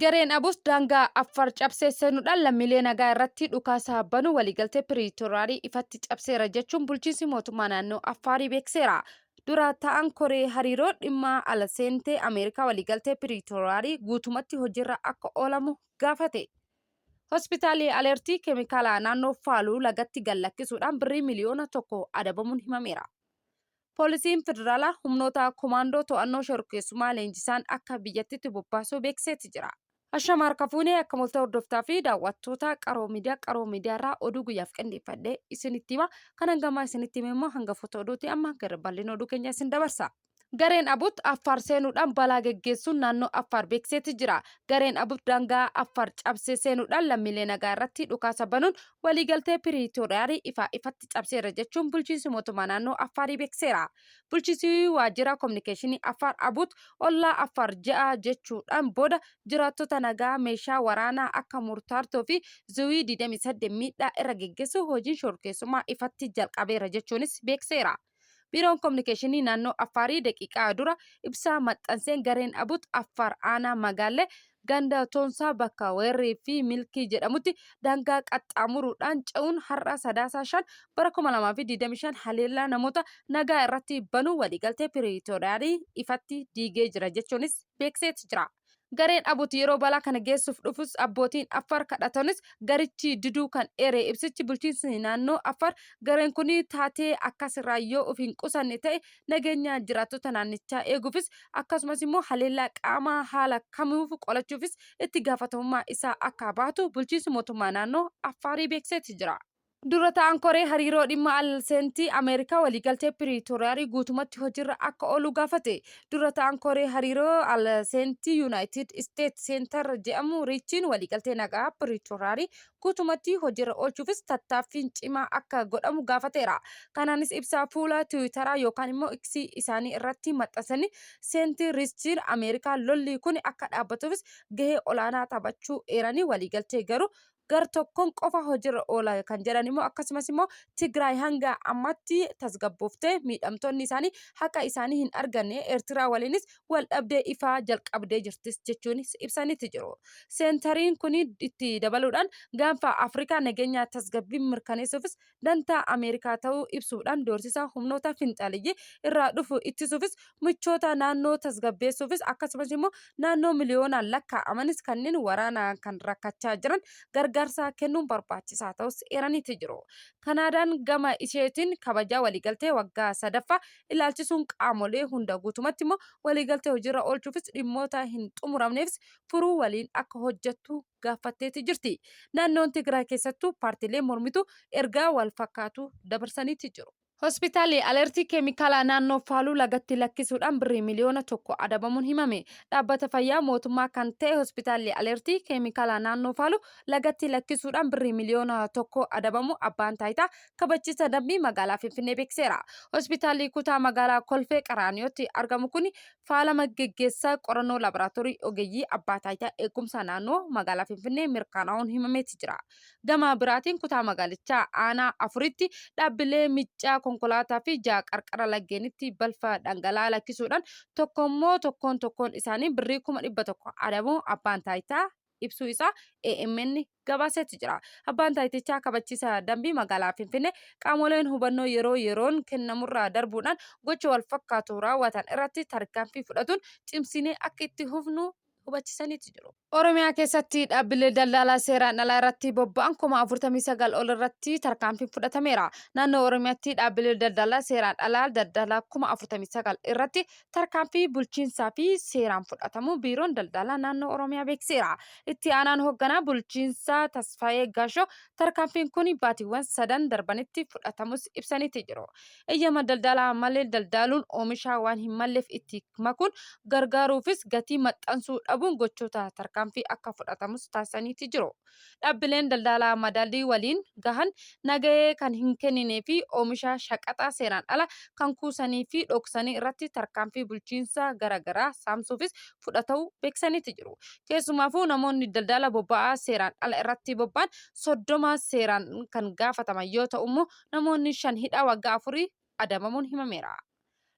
Gareen ABUT daangaa Affaar cabsee seenuudhaan lammiilee nagaa irratti dhukaasa banuu waliigaltee Piriitooriyaarii ifatti cabseera jechuun bulchiinsi mootummaa naannoo Affaarii beekseera. Dura ta'an koree hariiroo dhimma ala seentee Ameerikaa waliigaltee Piriitooriyaarii guutumatti hojiirra akka oolamu gaafate. Hospitaalli Alertii keemikaala naannoo Faaluu lagatti gad lakkisuudhaan birrii miliyoona 1 adabamuun himameera. Poolisiin Federaalaa humnoota komaandoo to'annoo shororkeessummaa leenjisaan akka biyyattitti bobbaasuu beeksiseeti jira. Ashama harka fuunee akka molta hordoftaa fi daawwattoota Qaroo Miidiyaa. Qaroo Miidiyaa irraa oduu guyyaaf qindeeffadhe isinitti hima. Kan hangamaa isinitti hime immoo hangafoota oduuti. Amma gara bal'ina oduu keenya isin dabarsa. Gareen ABUT Affaar seenuudhaan balaa geggeessuun naannoo Affaar beeksiseeti jira. Gareen ABUT daangaa Affaar cabsee seenuudhaan lammiilee nagaa irratti dhukaasa banuun waliigaltee Piriitooriyaarii ifaa ifatti cabseera jechuun bulchiinsi mootummaa naannoo Affaarii beeksiseera. Bulchiinsi waajjira kominikeeshinii Affaar ABUT ollaa Affaar 6 jechuudhaan booda jiraattota nagaa meeshaa waraanaa akka Murtaartoo fi Zuwii 28 miidhaa irra geggeessuu hojiin shororkeessummaa ifatti jalqabeera jechuunis beeksiseera. Biiroon Kominikeeshinii naannoo Affaarii daqiiqaa dura ibsa maxxanseen gareen ABUT Affaar aanaa Magaallee ganda Toonsaa bakka Weerrii fi Milkii jedhamutti daangaa qaxxaamuruudhaan ce'uun har'a Sadaasaa 5 bara 2025 haleellaa namoota nagaa irratti banuu waliigaltee Piriitooriyaarii ifatti diigee jira jechuunis beeksiseeti jira. Gareen ABUT yeroo balaa kana geessuuf dhufus abbootiin Affaar kadhatanis garichi diduu kan eere ibsichi, bulchiinsi naannoo Affaar gareen kun taatee akkasirraa yoo of hin qusanne ta'e nageenya jiraattota naannichaa eeguufis akkasumas immoo haleellaa qaamaa haala kamiif qolachuufis itti gaafatamummaa isaa akka baatu bulchiinsi mootummaa naannoo Affaarii beeksiseeti jira. Dura ta'aan koree hariiroo dhimma al-seentii Ameerikaa waliigaltee Piriitooriyaarii guutumatti hojiirra akka oolu gaafate. Dura ta'aan koree hariiroo al-seentii Yuunaayitid Isteet Seentar jedhamu Riichiin waliigaltee nagaa Piriitooriyaarii guutumatti hojiirra oolchuufis tattaaffiin cimaa akka godhamu gaafateera. Kanaanis ibsa fuula Tiwiitaraa yookaan immoo Iksii isaanii irratti maxxansanii Seentii Riichiin Ameerikaa lolli kun akka dhaabbatuufis gahee olaanaa taphachuu eeranii, waliigaltee garuu gar tokkoon qofa hojiirra oola kan jedhan immoo akkasumas immoo Tigraay hanga ammaatti tasgabbooftee miidhamtoonni isaanii haqa isaanii hin arganne, Eertiraa waliinis wal dhabdee ifaa jalqabdee jirtis jechuunis ibsaniiti jiru. Seentariin kun itti dabaluudhaan gaanfa Afrikaa nageenya tasgabbii mirkaneessuufis dantaa Ameerikaa ta'uu ibsuudhaan, doorsisa humnoota finxaaleyyii irraa dhufu ittisuufis, michoota naannoo tasgabbeessuufis, akkasumas immoo naannoo miliyoonaan lakkaa'amanis kanneen waraanaan kan rakkachaa jiran gargaarsa kennuun barbaachisaa ta'us eeraniiti jiru. Kanaadaan gama isheetiin kabajaa waliigaltee waggaa sadaffaa ilaalchisuun qaamolee hunda guutumatti immoo waliigaltee hojiirra oolchuufis dhimmoota hin xumuramneefis furuu waliin akka hojjettu gaafatteeti jirti. Naannoon Tigraay keessattuu paartiileen mormituu ergaa wal fakkaatu dabarsaniiti jiru. Hospitaalli Alertii keemikaala naannoo Faaluu lagatti lakkisuudhaan birrii miliyoona 1 adabamuun himame. Dhaabbata fayyaa mootummaa kan ta'e Hospitaalli Alertii keemikaala naannoo Faaluu lagatti lakkisuudhaan birrii miliyoona 1 adabamuu Abbaan Taayitaa Kabachiisa Dambii Magaalaa Finfinnee beeksiseera. Hospitaalli kutaa magaalaa Kolfee Qaraaniyootti argamu kun faalama geggeessaa qorannoo laaboraatoorii ogeeyyii Abbaa Taayitaa Eegumsa Naannoo Magaalaa Finfinnee mirkanaa'uun himameeti jira. Gama biraatiin kutaa magaalichaa aanaa afuritti dhaabbilee miccaa konkolaataa fi ja'a qarqara laggeenitti balfa dhangala'aa lakkisuudhaan tokko immoo tokkoon tokkoon isaanii birrii 100,000 adabuu Abbaan Taayitaa ibsuu isaa AMN gabaaseeti jira. Abbaan Taayitichaa Kabachiisa Dambii Magaalaa Finfinnee qaamoleen hubannoo yeroo yeroon kennamurraa darbuudhaan gocha walfakkaatu raawwatan irratti tarkaanfii fudhatuun cimsinee akka itti fufnu hubachisaniiti jiru. Oromiyaa keessatti dhaabbilee daldalaa seeraan alaa irratti bobba'an 49,000 ol irratti tarkaanfiin fudhatameera. Naannoo Oromiyaatti dhaabbilee daldalaa seeraan alaa daldalaa 49,000 irratti tarkaanfii bulchiinsaa fi seeraan fudhatamuu Biiroon Daldalaa Naannoo Oromiyaa beeksiseera. Itti aanaan hoogganaa bulchiinsaa Tasfaayee Gaashoo tarkaanfiin kun baatiiwwan sadan darbanitti fudhatamus ibsaniiti jiru. Eeyyama daldalaa malee daldaaluun, oomisha waan hin malleef itti makuun gargaaruufis gatii maxxansuu dhabuun gochoota tarkaanfii akka fudhatamus taasisaniiti jiru. Dhaabbileen daldalaa madaallii waliin gahan nagahee kan hin kenninee fi oomisha shaqaxaa seeraan ala kan kuusanii fi dhoksanii irratti tarkaanfii bulchiinsa gara garaa saamsuufis fudhata'uu beeksisaniiti jiru. Keessumaafuu namoonni daldala boba'aa seeraan ala irratti bobba'an 30 seeraan kan gaafataman yoo ta'u immoo namoonni 5 hidhaa waggaa afurii adabamuun himameera.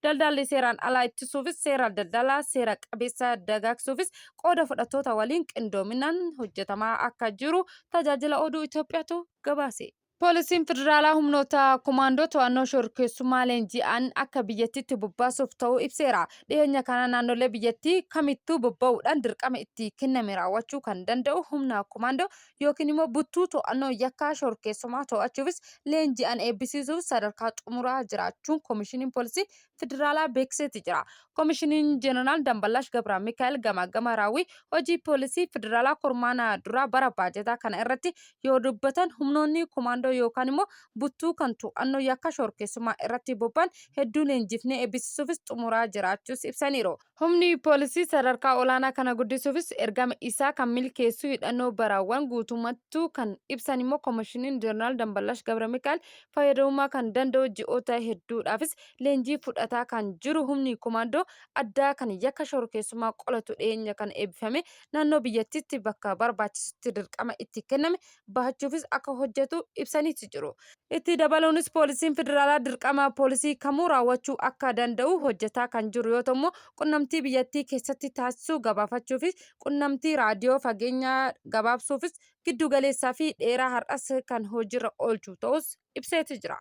Daldaalli seeraan alaa ittisuufis seera daldalaa seera qabeessa dagaagsuufis qooda fudhattoota waliin qindoominaan hojjetamaa akka jiru tajaajila oduu Itoophiyaatu gabaase. Poolisiin Federaalaa humnoota komaandoo to'annoo shororkeessummaa leenji'an akka biyyattiitti bobbaasuuf ta'uu ibseera. Dhiheenya kana naannolee biyyattii kamittuu bobba'uudhaan dirqama itti kenname raawwachuu kan danda'u humna komaandoo yookiin immoo buttuu to'annoo yakkaa shororkeessummaa to'achuufis leenji'an eebbisiisuuf sadarkaa xumuraa jiraachuun Komishiniin Poolisii Federaalaa beeksiseeti jira. Komishiniin Jeneraal Damballaash Gabra Mikaa'el gamaaggama raawwii hojii poolisii federaalaa kurmaana duraa bara baajataa kana irratti yoo dubbatan humnoonni komaandoo yookaan immoo buttuu kan to'annoo yakka shororkeessummaa irratti bobba'an hedduu leenjifnee eebbisiisuufis xumuraa jiraachuus ibsaniiru. Humni poolisii sadarkaa olaanaa kana guddisuufis ergama isaa kan milkeessu hidhannoo baraawwan guutummattuu kan ibsan immoo Komishiniin Jeneraal Damballaash Gabra Mikaa'el fayyadamummaa kan danda'u ji'oota hedduudhaafis leenjii fudhataa kan jiru humni komaandoo addaa kan yakka shororkeessummaa qolatu dhiyeenya kana eebbifame naannoo biyyattiitti bakka barbaachisutti dirqama itti kenname bahachuufis akka hojjetu ibsaniiti jiru. Itti dabaluunis poolisiin federaalaa dirqama poolisii kamuu raawwachuu akka danda'u hojjetaa kan jiru yoo ta'u qunnamtii biyyattii keessatti taasisuu gabaafachuufis qunnamtii raadiyoo fageenya gabaabsuufis giddu galeessaa fi dheeraa har'as kan hojiirra oolchu ta'us ibseeti jira.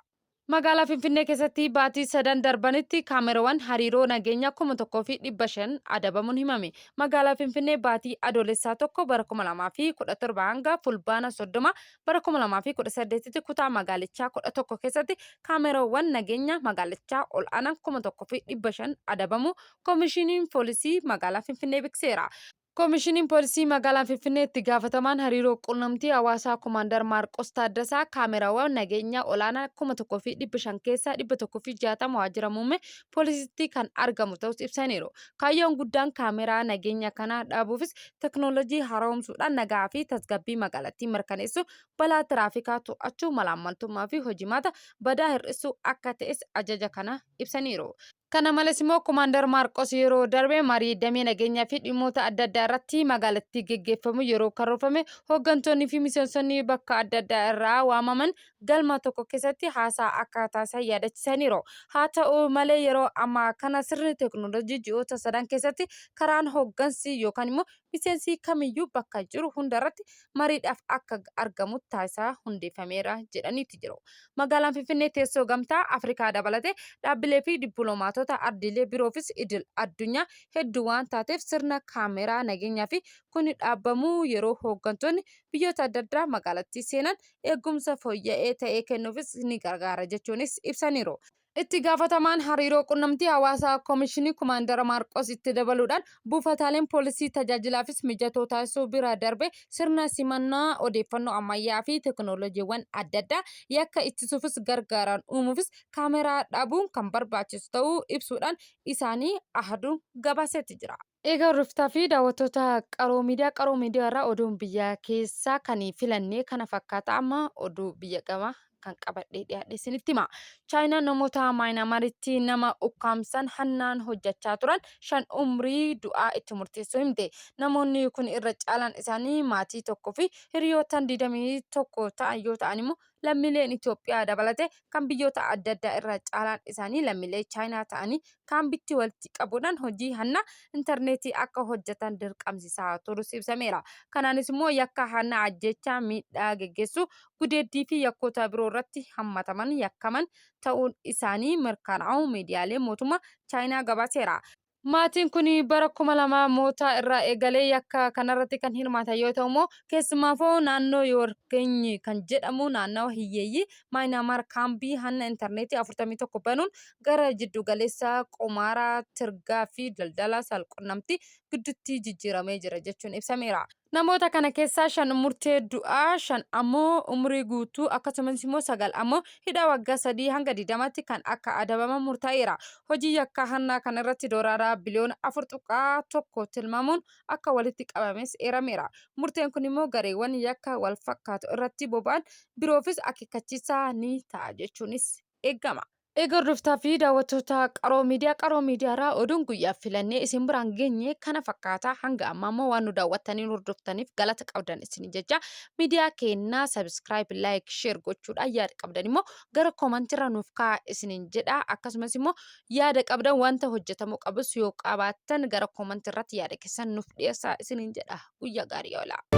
Magaalaa Finfinnee keessatti baatii sadan darbanitti kaamerawwan hariiroo nageenyaa 1500 adabamuun himame. Magaalaa Finfinnee baatii Adoolessaa 1 bara 2017 hanga Fulbaana 30 bara 2018tti kutaa magaalichaa 11 keessatti kaamerawwan nageenya magaalichaa ol'aanan 1500 adabamuu Komishiniin Poolisii Magaalaa Finfinnee beeksiseera. Komishiniin Poolisii Magaalaa Finfinnee itti gaafatamaan hariiroo quunnamtii hawaasaa Komaandar Maarqos Taaddasaa kaameraawwan nageenyaa olaanaa 1500 keessaa 160 waajjira muummee poolisiitti kan argamu ta'us ibsaniiru. Kaayyoon guddaan kaameraa nageenya kanaa dhaabuufis teknoolojii haaromsuudhaan nagaa fi tasgabbii magaalattii mirkaneessuu, balaa tiraafikaa to'achuu, malaammaltummaa fi hojimaata badaa hir'isuu akka ta'es ajaja kana ibsaniiru. Kana malees immoo Komaandar Maarqos yeroo darbe marii damee nageenyaa fi dhimmoota adda addaa irratti magaalattii geggeeffamu yeroo karoorfame hooggantoonni fi miseensonni bakka adda addaa irraa waamaman galma tokko keessatti haasaa akka taasisan yaadachiisaniiru. Haa ta'u malee yeroo ammaa kana sirni teeknooloojii ji'oota sadan keessatti karaan hooggansi yookaan immoo miseensi kamiyyuu bakka jiru hundarratti mariidhaaf akka argamu taasisaa hundeeffameera jedhaniiti jiru. Magaalaan Finfinnee teessoo gamtaa Afrikaa dabalatee dhaabbilee fi dippiloomaatota ardiilee biroofis idil addunyaa hedduu waan taateef sirna kaameraa nageenyaa fi kuni dhaabamuu yeroo hooggantoonni biyyoota adda addaa magaalattii seenan eegumsa fooyya'ee ta'ee kennuufis ni gargaara jechuunis ibsaniiru. Itti gaafatamaan hariiroo qunnamtii hawaasaa Komishinii Komaandara Maarqos itti dabaluudhaan buufataaleen poolisii tajaajilaafis mijatoo taasisuu bira darbee sirna simannaa odeeffannoo ammayyaa fi teeknooloojiiwwan adda addaa yakka ittisuufis gargaaran uumuufis kaameraa dhaabuun kan barbaachisu ta'uu ibsuudhaan isaanii Ahaduun gabaaseeti jira. Egaa hordoftoota fi daawwattoota Qaroo Miidiyaa, Qaroo Miidiyaa irraa oduun biyya keessaa kan filannee kana fakkaata amma oduu biyya gamaa kan qabadhee dhiyaadhe isinitti hima. Chaayinaan namoota Maayinaamaaritti nama ukkaamsan hannaan hojjechaa turan 5 umrii du'aa itti murteessuu himte. Namoonni kun irra caalaan isaanii maatii tokkoo fi hiriyoottan 21 ta'an yoo ta'an immoo lammiileen Itoophiyaa dabalatee kan biyyoota adda addaa irra caalaan isaanii lammiilee Chaayinaa ta'anii kaambitti walitti qabuudhaan hojii hannaa intarneetii akka hojjetan dirqamsiisaa turus ibsameera. Kanaanis immoo yakka hannaa ajjeechaa miidhaa geggeessuu, gudeeddii fi yakkoota biroo irratti hammataman yakkaman ta'uun isaanii mirkanaa'uu miidiyaaleen mootummaa Chaayinaa gabaaseera. Maatiin kun bara 2000 mootaa irraa eegalee yakka kanarratti kan hirmaatan yoo ta'u immoo keessumaafoo naannoo Yoorkenyi kan jedhamu naannawa hiyyeeyyii Maayinaamaar kaambii hanna intarneetii 41 banuun gara jiddu galeessa qumaaraa, tirgaa fi daldala saalqunnamtii gidduutti jijjiiramee jira jechuun ibsameera. Namoota kana keessaa 5 murtee du'aa, 5 ammoo umurii guutuu akkasumas immoo 9 ammoo hidhaa waggaa 3 hanga 20tti kan akka adabaman murtaa'eera. Hojii yakkaa hannaa kana irratti doolaara biliyoona 4.1 tilmaamuun akka walitti qabames eerameera. Murteen kun immoo gareewwan yakka walfakkaatu irratti boba'an biroofis akeekkachiisaa ni ta'a jechuunis eegama. Egaa hordoftaa fi daawwattoota Qaroo Miidiyaa, Qaroo Miidiyaarraa oduun guyyaaf filannee isin biraan geenye kana fakkaata. Hanga ammaa immoo waan nu daawwattanii nu hordoftaniif galata qabdan isin jecha, miidiyaa keenyaa subscribe, like, share gochuudhaan yaada qabdan immoo gara koomantiirra nuuf kaa'aa isiniin jedha. Akkasumas immoo yaada qabdan, wanta hojjetamuu qabus yoo qabaattan, gara koomantiirratti yaada keessan nuuf dhiyeessaa isiniin jedha. Guyyaa gaarii oolaa.